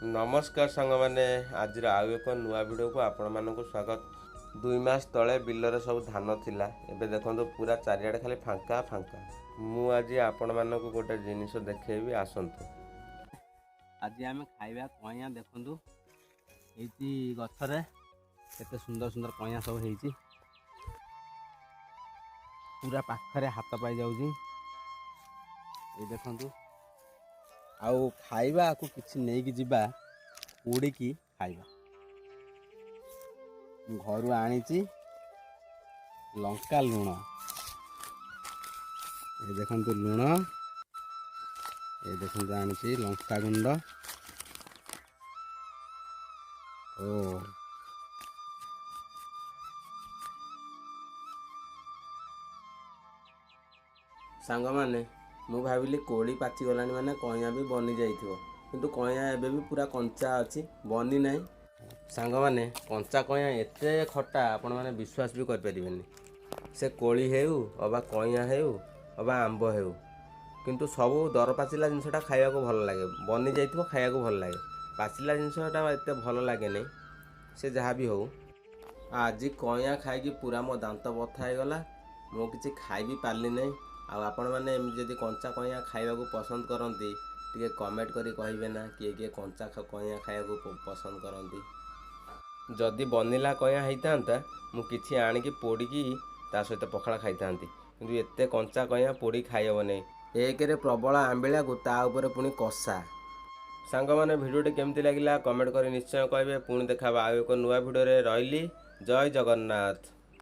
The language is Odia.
ନମସ୍କାର ସାଙ୍ଗମାନେ, ଆଜିର ଆଉ ଏକ ନୂଆ ଭିଡ଼ିଓକୁ ଆପଣମାନଙ୍କୁ ସ୍ୱାଗତ। 2 ମାସ ତଳେ ବିଲରେ ସବୁ ଧାନ ଥିଲା, ଏବେ ଦେଖନ୍ତୁ ପୁରା ଚାରିଆଡ଼େ ଖାଲି ଫାଙ୍କା ଫାଙ୍କା। ମୁଁ ଆଜି ଆପଣମାନଙ୍କୁ ଗୋଟେ ଜିନିଷ ଦେଖେଇବି, ଆସନ୍ତୁ। ଆଜି ଆମେ ଖାଇବା କଇଁଆ। ଦେଖନ୍ତୁ ହେଇଛି ଗଛରେ, କେତେ ସୁନ୍ଦର ସୁନ୍ଦର କଇଁଆ ସବୁ ହେଇଛି। ପୁରା ପାଖରେ ହାତ ପାଇଯାଉଛି, ଏଇ ଦେଖନ୍ତୁ। ଆଉ ଖାଇବାକୁ କିଛି ନେଇକି ଯିବା, ପୋଡ଼ିକି ଖାଇବା। ମୁଁ ଘରୁ ଆଣିଛି ଲଙ୍କା ଲୁଣ, ଏ ଦେଖନ୍ତୁ ଲୁଣ, ଏ ଦେଖନ୍ତୁ ଆଣିଛି ଲଙ୍କା ଗୁଣ୍ଡ। ଓ ସାଙ୍ଗମାନେ, ମୁଁ ଭାବିଲି କୋଳି ପାଚିଗଲାଣି ମାନେ କଇଁଆ ବି ବନି ଯାଇଥିବ, କିନ୍ତୁ କଇଁଆ ଏବେ ବି ପୁରା କଞ୍ଚା ଅଛି, ବନି ନାହିଁ। ସାଙ୍ଗମାନେ, କଞ୍ଚା କଇଁଆ ଏତେ ଖଟା ଆପଣମାନେ ବିଶ୍ୱାସ ବି କରିପାରିବେନି। ସେ କୋଳି ହେଉ ଅବା କଇଁଆ ହେଉ ଅବା ଆମ୍ବ ହେଉ, କିନ୍ତୁ ସବୁ ଦର ପାଚିଲା ଜିନିଷଟା ଖାଇବାକୁ ଭଲ ଲାଗେ। ବନି ଯାଇଥିବ ଖାଇବାକୁ ଭଲ ଲାଗେ, ପାଚିଲା ଜିନିଷଟା ଏତେ ଭଲ ଲାଗେନି, ସେ ଯାହା ବି ହେଉ। ଆଜି କଇଁଆ ଖାଇକି ପୁରା ମୋ ଦାନ୍ତ ବଥା ହେଇଗଲା, ମୁଁ କିଛି ଖାଇ ବି ପାରିଲି ନାହିଁ। ଆଉ ଆପଣମାନେ ଏମିତି ଯଦି କଞ୍ଚା କଇଁଆ ଖାଇବାକୁ ପସନ୍ଦ କରନ୍ତି, ଟିକେ କମେଣ୍ଟ କରି କହିବେ ନା, କିଏ କିଏ କଞ୍ଚା କଇଁଆ ଖାଇବାକୁ ପସନ୍ଦ କରନ୍ତି। ଯଦି ବନିଲା କଇଁଆ ହେଇଥାନ୍ତା, ମୁଁ କିଛି ଆଣିକି ପୋଡ଼ିକି ତା ସହିତ ପଖାଳ ଖାଇଥାନ୍ତି, କିନ୍ତୁ ଏତେ କଞ୍ଚା କଇଁଆ ପୋଡ଼ି ଖାଇହେବ ନାହିଁ। ଏକରେ ପ୍ରବଳ ଆମ୍ବିଳାକୁ, ତା ଉପରେ ପୁଣି କଷା। ସାଙ୍ଗମାନେ, ଭିଡ଼ିଓଟି କେମିତି ଲାଗିଲା କମେଣ୍ଟ କରି ନିଶ୍ଚୟ କହିବେ। ପୁଣି ଦେଖା ଆଉ ଏକ ନୂଆ ଭିଡ଼ିଓରେ। ରହିଲି, ଜୟ ଜଗନ୍ନାଥ।